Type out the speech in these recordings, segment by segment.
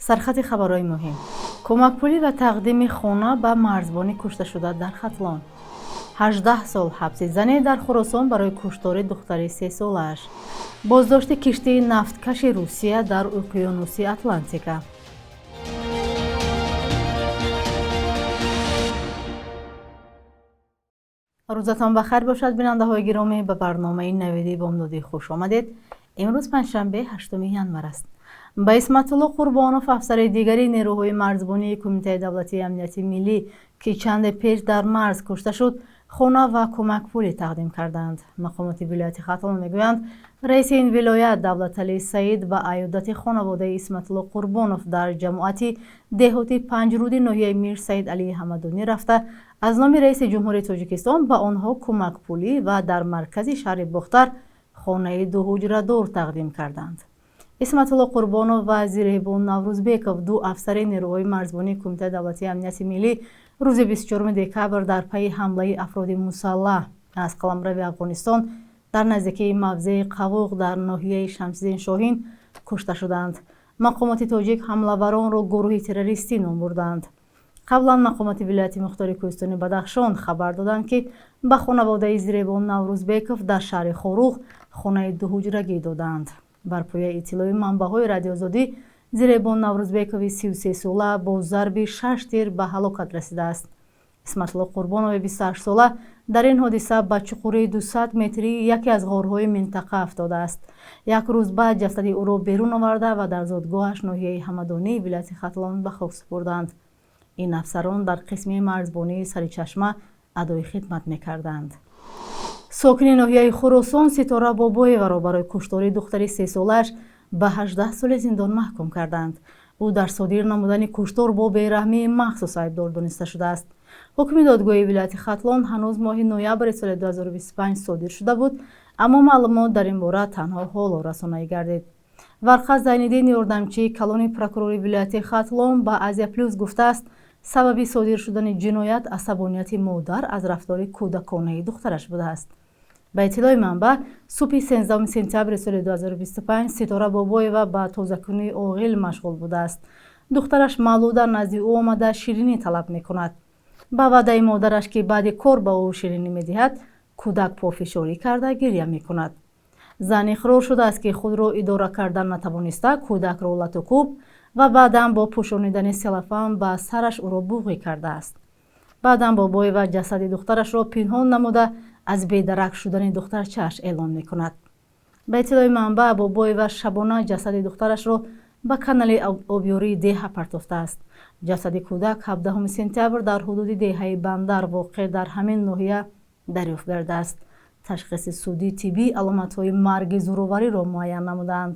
Сархати хабарҳои муҳим: кӯмакпулӣ ва тақдими хона ба марзбони кушташуда дар Хатлон, 18 сол ҳабси зане дар Хуросон барои куштори духтари 3-солааш, боздошти киштии нафткаши Русия дар уқёнуси Атлантика. Рӯзатон ба хайр бошад, бинандаҳои гиромӣ. Ба барномаи навиди бомдодӣ хуш омадед. Имрӯз панҷшанбе, 8 январ аст. Ба Исматулло Қурбонов, афсари дигари нерӯҳои марзбонии Кумитаи давлатии амнияти миллӣ, ки чанде пеш дар марз кушта шуд, хона ва кӯмакпулӣ тақдим карданд. Мақомоти вилояти Хатлон мегӯянд, раиси ин вилоят Давлаталӣ Саид ба аёдати хонаводаи Исматулло Қурбонов дар ҷамоати деҳоти Панҷруди ноҳияи Мир Саид Алии Ҳамадонӣ рафта, аз номи раиси ҷумҳурии Тоҷикистон ба онҳо кӯмакпулӣ ва дар маркази шаҳри Бохтар хонаи дуҳуҷрадор тақдим карданд. Исматулло Қурбонов ва Зиреҳбон Наврӯзбеков, ду афсари нерӯҳои марзбонии Кумитаи давлатии амнияти миллӣ, рӯзи 24 декабр дар пайи ҳамлаи афроди мусаллаҳ аз қаламрави Афғонистон дар наздикии мавзеи Қавуқ дар ноҳияи Шамсиддин Шоҳин кушта шуданд. Мақомоти тоҷик ҳамлаваронро гурӯҳи террористӣ ном бурданд. Қаблан мақомоти вилояти мухтори кӯҳистони Бадахшон хабар доданд, ки ба хонаводаи Зиребон Наврӯзбеков дар шаҳри Хоруғ хонаи дуҳуҷрагӣ доданд. Бар пояи иттилои манбаъҳои Радиоозодӣ, Зиребон Наврӯзбекови 33-сола бо зарби 6 тир ба ҳалокат расидааст. Исматулло Қурбонови 28-сола дар ин ҳодиса ба чуқурии 200 метрии яке аз ғорҳои минтақа афтодааст. Як рӯз баъд ҷасади ӯро берун оварда ва дар зодгоҳаш ноҳияи Ҳамадонии вилояти Хатлон ба хок супурданд. Ин афсарон дар қисми марзбонии Саричашма адои хидмат мекарданд. Сокини ноҳияи Хуросон Ситора Бобоеваро барои куштори духтари 3-солааш ба 18 соли зиндон маҳкум карданд. Ӯ дар содир намудани куштор бо бераҳмии махсус айбдор дониста шудааст. Ҳукми додгоҳи вилояти Хатлон ҳанӯз моҳи ноябри соли 2025 содир шуда буд, аммо маълумот дар ин бора танҳо ҳоло расонаӣ гардид. Варқа Зайниддин, ёрдамчии калони прокурори вилояти Хатлон, ба Азия Плюс гуфтааст, сабаби содир шудани ҷиноят асабонияти модар аз рафтори кӯдаконаи духтараш будааст. Ба иттилои манбаъ, субҳи 13 сентябри соли 2025 Ситора Бобоева ба тозакунии оғил машғул будааст. Духтараш Малуда назди ӯ омада ширинӣ талаб мекунад. Ба ваъдаи модараш, ки баъди кор ба ӯ ширинӣ медиҳад, кӯдак пофишорӣ карда гиря мекунад. Зан иқрор шудааст, ки худро идора кардан натавониста, кӯдакро латукӯб ва баъдан бо пӯшонидани селофан ба сараш ӯро буғӣ кардааст. Баъдан Бобоева ҷасади духтарашро пинҳон намуда, аз бедарак шудани духтарчааш эълон мекунад. Ба иттилои манбаъ, Бобоева шабона ҷасади духтарашро ба канали обёрии деҳа партофтааст. Ҷасади кӯдак 17 сентябр дар ҳудуди деҳаи Бандар, воқеъ дар ҳамин ноҳия, дарёфт гардааст. Ташхиси судии тиббӣ аломатҳои марги зӯровариро муайян намуданд.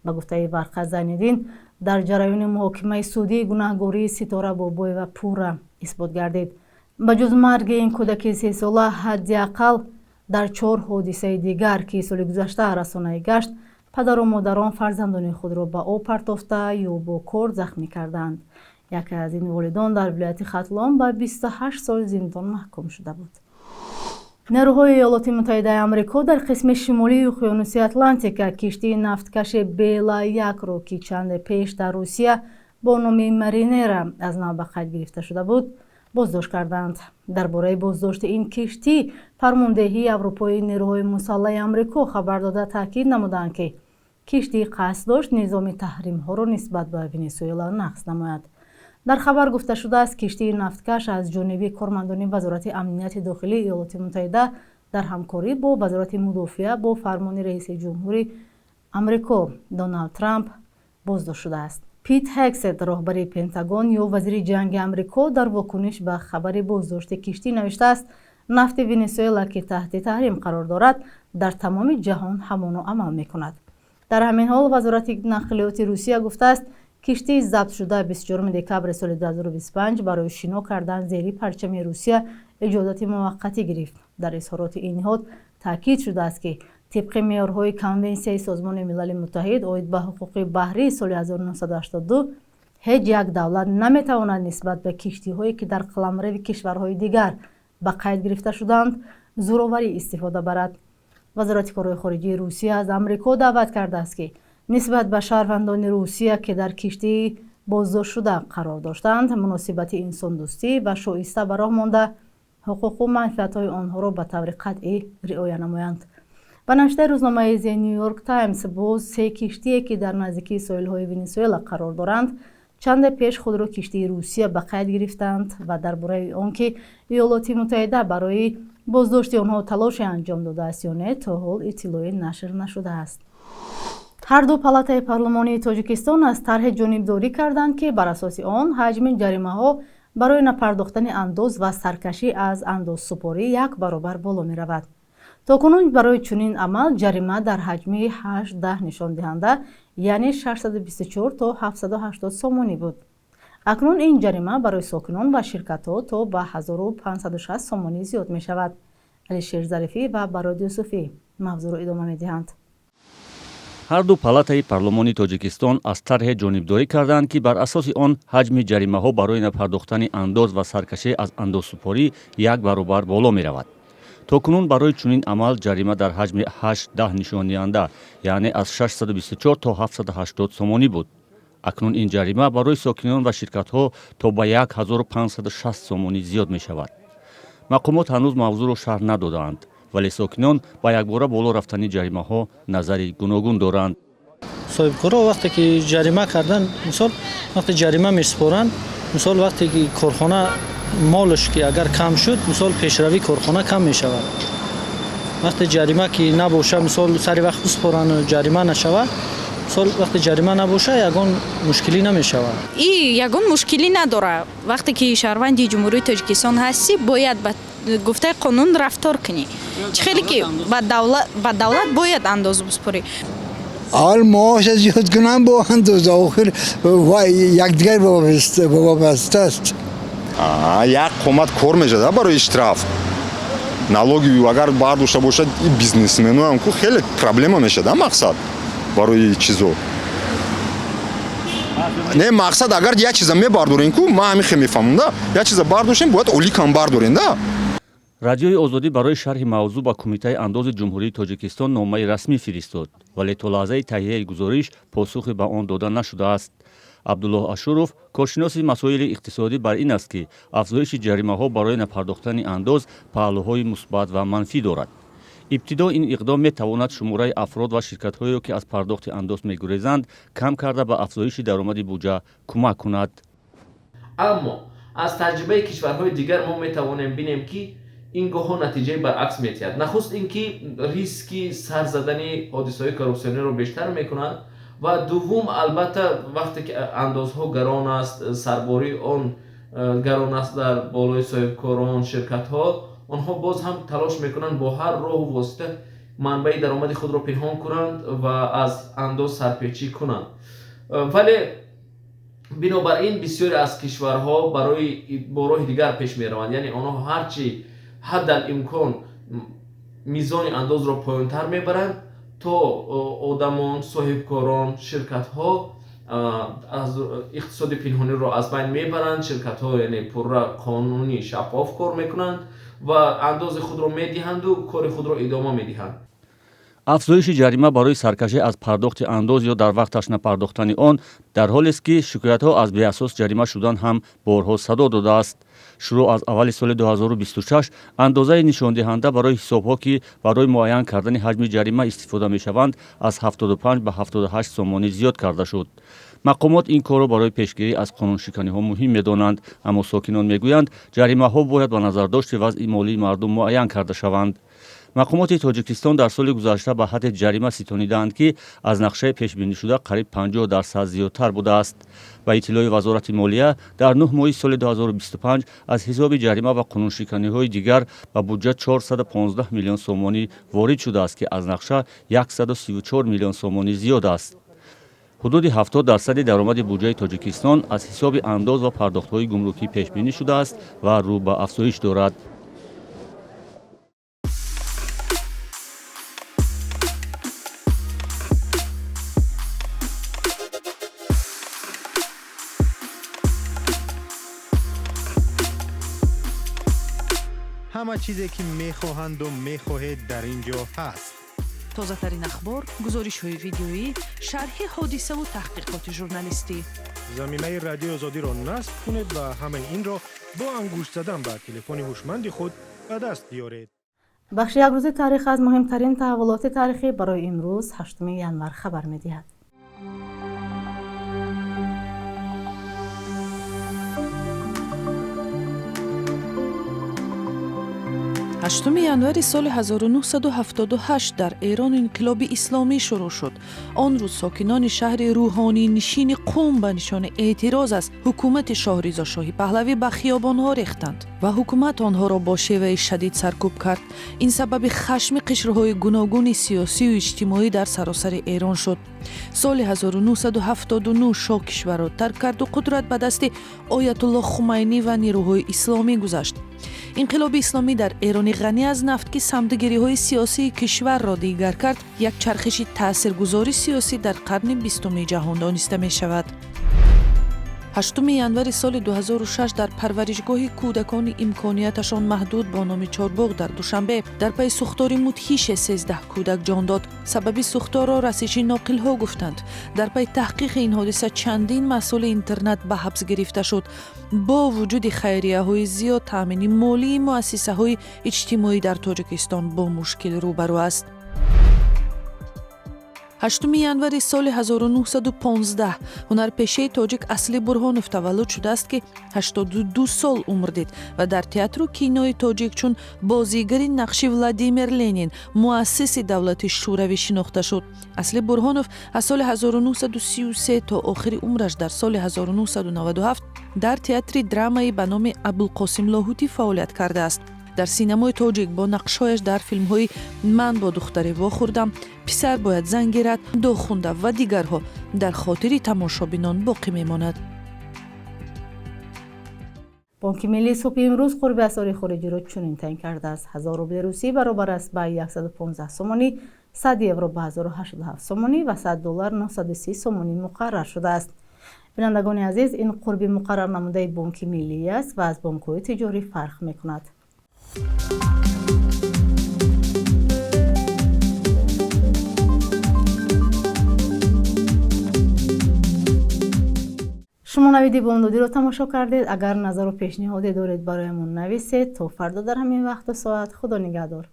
Ба гуфтаи Варқа Зайниддин, дар ҷараёни муҳокимаи судӣ гунаҳгории Ситора Бобоева пурра исбот гардид. Ба ҷуз марги ин кӯдаки 3-сола, ҳадди ақал дар 4 ҳодисаи дигар, ки соли гузашта расонаӣ гашт, падару модарон фарзандони худро ба об партофта ё бо кор захмӣ карданд. Яке аз ин волидон дар вилояти Хатлон ба 28 сол зиндон маҳкум шуда буд. Нерӯҳои Иёлоти Муттаҳидаи Амрико дар қисми шимолии уқёнуси Атлантика киштии нафткаши Бела 1-ро, ки чанде пеш дар Русия бо номи Маринера аз нав ба қайд гирифта шуда буд, боздошт карданд. Дар бораи боздошти ин киштӣ фармондеҳии аврупоии нерӯҳои мусаллаҳи Амрико хабар дода, таъкид намуданд, ки киштӣ қасд дошт низоми таҳримҳоро нисбат ба Венесуэла нақз намояд. Дар хабар гуфта шудааст, киштии нафткаш аз ҷониби кормандони Вазорати амнияти дохилии Иёлоти Муттаҳида дар ҳамкорӣ бо Вазорати мудофиа бо фармони раиси ҷумҳури Амрико Доналд Трамп боздошт шудааст. Пит Ҳегсет, роҳбари Пентагон ё вазири ҷанги Амрико, дар вокуниш ба хабари боздошти киштӣ навиштааст, нафти Венесуэла, ки таҳти таҳрим қарор дорад, дар тамоми ҷаҳон ҳамоно амал мекунад. Дар ҳамин ҳол Вазорати нақлиёти Русия гуфтааст, киштии забтшуда 24 декабри соли 2025 барои шино кардан зери парчами Русия иҷозати муваққатӣ гирифт. Дар изҳороти ин ниҳод таъкид шудааст, ки тибқи меъёрҳои Конвенсияи Созмони Милали Муттаҳид оид ба ҳуқуқи баҳрии соли 1982 ҳеҷ як давлат наметавонад нисбат ба киштиҳое, ки дар қаламрави кишварҳои дигар ба қайд гирифта шуданд, зӯроварӣ истифода барад. Вазорати корҳои хориҷии Русия аз Амрико даъват кардааст, ки нисбат ба шаҳрвандони Русия, ки дар киштии Боздоштшуда қарор доштанд, муносибати инсондӯстӣ ва шоиста ба роҳ монда, ҳуқуқу манфиатҳои онҳоро ба таври қатъӣ риоя намоянд. Ба навиштаи рӯзномаи The New York Times, боз се киштие, ки дар наздикии соҳилҳои Венесуэла қарор доранд, чанде пеш худро киштии Русия ба қайд гирифтанд ва дар бораи он ки Иёлоти Муттаҳида барои боздошти онҳо талоше анҷом додааст ё не, то ҳол иттилоъе нашр нашудааст. Ҳар ду палатаи парлумонии Тоҷикистон аз тарҳе ҷонибдорӣ карданд, ки бар асоси он ҳаҷми ҷаримаҳо барои напардохтани андоз ва саркашӣ аз андозсупорӣ як баробар боло меравад. То кунун барои чунин амал ҷарима дар ҳаҷми 8-10 нишондиҳанда, яъне 624 то 780 сомонӣ буд. Акнун ин ҷарима барои сокинон ва ширкатҳо то ба 1560 сомонӣ зиёд мешавад. Алишер Зарифӣ ва Барод Юсуфӣ мавзӯъро идома медиҳанд. Ҳар ду палатаи парлумони Тоҷикистон аз тарҳе ҷонибдорӣ карданд, ки бар асоси он ҳаҷми ҷаримаҳо барои напардохтани андоз ва саркашӣ аз андозсупорӣ як баробар боло меравад. То кунун барои чунин амал ҷарима дар ҳаҷми 8-10 нишондиҳанда, яъне аз 624 то 780 сомонӣ буд. Акнун ин ҷарима барои сокинон ва ширкатҳо то ба 1560 сомонӣ зиёд мешавад. Мақомот ҳанӯз мавзӯъро шарҳ надодаанд, вале сокинон ба якбора боло рафтани ҷаримаҳо назари гуногун доранд. Соҳибкорҳо вақте ки ҷарима кардан, мисол, вақте ҷарима месупоранд, мисол, вақте ки корхона молаш ки агар кам шуд, мисол, пешравии корхона кам мешавад. Вақте ҷарима ки набоша, мисол, сари вақт бисупоранд, ҷарима нашавад, мисол, вақте ҷарима набоша, ягон мушкилӣ намешавад. И ягон мушкилӣ надорад. Вақте ки шаҳрванди Ҷумҳурии Тоҷикистон ҳастӣ, бояд ба гуфтаи қонун рафтор кунӣ. Чӣ хеле ки ба давлат бояд андоз бисупорӣ. Аввал маоша зиёд кунам бо андоза, охир якдигар вобаста аст. Як қомат кор мешавад барои штраф, налоги агар бардошта бошад, бизнесменоам ку хеле проблема мешавад. Мақсад барои чизо не, мақсад, агар як чиза мебардорем ку, ман ҳамин хел мефаҳмам да, як чиза бардоштем, бояд оликам бардорем да. Радиои Озодӣ барои шарҳи мавзӯъ ба Кумитаи андози Ҷумҳурии Тоҷикистон номаи расмӣ фиристод, вале то лаҳзаи таҳияи гузориш посухе ба он дода нашудааст. Абдуллоҳ Ашуров, коршиноси масоили иқтисодӣ, бар ин аст, ки афзоиши ҷаримаҳо барои напардохтани андоз паҳлӯҳои мусбат ва манфӣ дорад. Ибтидо ин иқдом метавонад шумораи афрод ва ширкатҳоеро, ки аз пардохти андоз мегурезанд, кам карда, ба афзоиши даромади буҷа кӯмак кунад. Аммо аз таҷрибаи кишварҳои дигар мо метавонем бинем, ки ин гоҳҳо натиҷаи баръакс метиҳад. Нахуст ин ки риски сар задани ҳодисаҳои коррупсиониро бештар мекунад ва дуввум, албатта, вақте ки андозҳо гарон аст, сарбории он гарон аст дар болои соҳибкорон, ширкатҳо, онҳо боз ҳам талош мекунанд бо ҳар роҳу восита манбаи даромади худро пинҳон кунанд ва аз андоз сарпечӣ кунанд. Вале бинобар ин бисёре аз кишварҳо барои бо роҳи дигар пеш мераванд, яъне онҳо ҳарчи ҳаддал имкон мизони андозро поёнтар мебаранд, то одамон, соҳибкорон, ширкатҳо аз иқтисоди пинҳониро аз байн мебаранд. Ширкатҳо, яъне, пурра қонунӣ, шаффоф кор мекунанд ва андози худро медиҳанду кори худро идома медиҳанд. Афзоиши ҷарима барои саркашӣ аз пардохти андоз ё дар вақташ напардохтани он дар ҳолест, ки шикоятҳо аз беасос ҷарима шудан ҳам борҳо садо додааст. Шурӯъ аз аввали соли 2026 андозаи нишондиҳанда барои ҳисобҳо, ки барои муайян кардани ҳаҷми ҷарима истифода мешаванд, аз 75 ба 78 сомонӣ зиёд карда шуд. Мақомот ин корро барои пешгирӣ аз қонуншиканиҳо муҳим медонанд, аммо сокинон мегӯянд, ҷаримаҳо бояд ба назардошти вазъи молии мардум муайян карда шаванд. Мақомоти Тоҷикистон дар соли гузашта ба ҳадде ҷарима ситонидаанд, ки аз нақшаи пешбинишуда қариб 50% зиёдтар будааст. Ба иттилои Вазорати молия, дар 9 моҳи соли 2025 аз ҳисоби ҷарима ва қонуншиканиҳои дигар ба буҷа 415 миллион сомонӣ ворид шудааст, ки аз нақша 134 миллион сомонӣ зиёд аст. Ҳудуди 70 дарсади даромади буҷаи Тоҷикистон аз ҳисоби андоз ва пардохтҳои гумрукӣ пешбинӣ шудааст ва рӯ ба афзоиш дорад. Ҳама чизе ки мехоҳанду мехоҳед, дар ин ҷо ҳаст. Тозатарин ахбор, гузоришҳои видеоӣ, шарҳи ҳодисаву таҳқиқоти журналистӣ. Замимаи Радиои Озодиро насб кунед ва ҳамаи инро бо ангушт задан ба телефони ҳушманди худ ба даст биёред. Бахши як рӯзи таърих аз муҳимтарин таҳаввулоти тарихӣ барои имрӯз 8 январ хабар медиҳад. 8 январи соли 1978 дар Эрон инқилоби исломӣ шурӯъ шуд. Он рӯз сокинони шаҳри рӯҳонинишини Қум ба нишони эътироз аз ҳукумати шоҳ Ризошоҳи Паҳлавӣ ба хиёбонҳо рехтанд ва ҳукумат онҳоро бо шеваи шадид саркӯб кард. Ин сабаби хашми қишрҳои гуногуни сиёсию иҷтимоӣ дар саросари Эрон шуд. Соли 1979 шоҳ кишварро тарк карду қудрат ба дасти Оятулло Хумайнӣ ва нерӯҳои исломӣ гузашт. Инқилоби исломӣ дар Эрони ғанӣ аз нафт, ки самтгириҳои сиёсии кишварро дигар кард, як чархиши таъсиргузори сиёсӣ дар қарни бистуми ҷаҳон дониста мешавад. 8 январи соли 2006 дар парваришгоҳи кӯдакони имконияташон маҳдуд бо номи Чорбоғ дар Душанбе дар пайи сӯхтори мудҳише 13 кӯдак ҷон дод. Сабаби сӯхторро расиши ноқилҳо гуфтанд. Дар пайи таҳқиқи ин ҳодиса чандин масъули интернат ба ҳабс гирифта шуд. Бо вуҷуди хайрияҳои зиёд, таъмини молии муассисаҳои иҷтимоӣ дар Тоҷикистон бо мушкил рӯбарӯ аст. 8 январи соли 1915 ҳунарпешаи тоҷик Асли Бурҳонов таваллуд шудааст, ки 82 сол умр дид ва дар театру кинои тоҷик чун бозигари нақши Владимир Ленин, муассиси давлати Шӯравӣ шинохта шуд. Асли Бурҳонов аз соли 1933 то охири умраш дар соли 1997 дар театри драмаи ба номи Абулқосим Лоҳутӣ фаъолият кардааст. Дар синамои тоҷик бо нақшҳояш дар филмҳои «Ман бо духтаре вохӯрдам», «Писар бояд зан гирад», «Дохунда» ва дигарҳо дар хотири тамошобинон боқӣ мемонад. Бонки миллии субҳи имрӯз қурби асъори хориҷиро чунин таъин кардааст. 1000 рубли русӣ баробар аст ба 115 сомонӣ, 100 евро ба 1087 сомонӣ ва 100 доллар 930 сомонӣ муқаррар шудааст. Бинандагони азиз, ин қурби муқаррар намудаи Бонки миллӣ аст ва аз бонкҳои тиҷорӣ фарқ мекунад. Шумо навиди бомдодиро тамошо кардед. Агар назару пешниҳоде доред, бароямон нависед. То фардо дар ҳамин вақту соат, Худо нигаҳдор.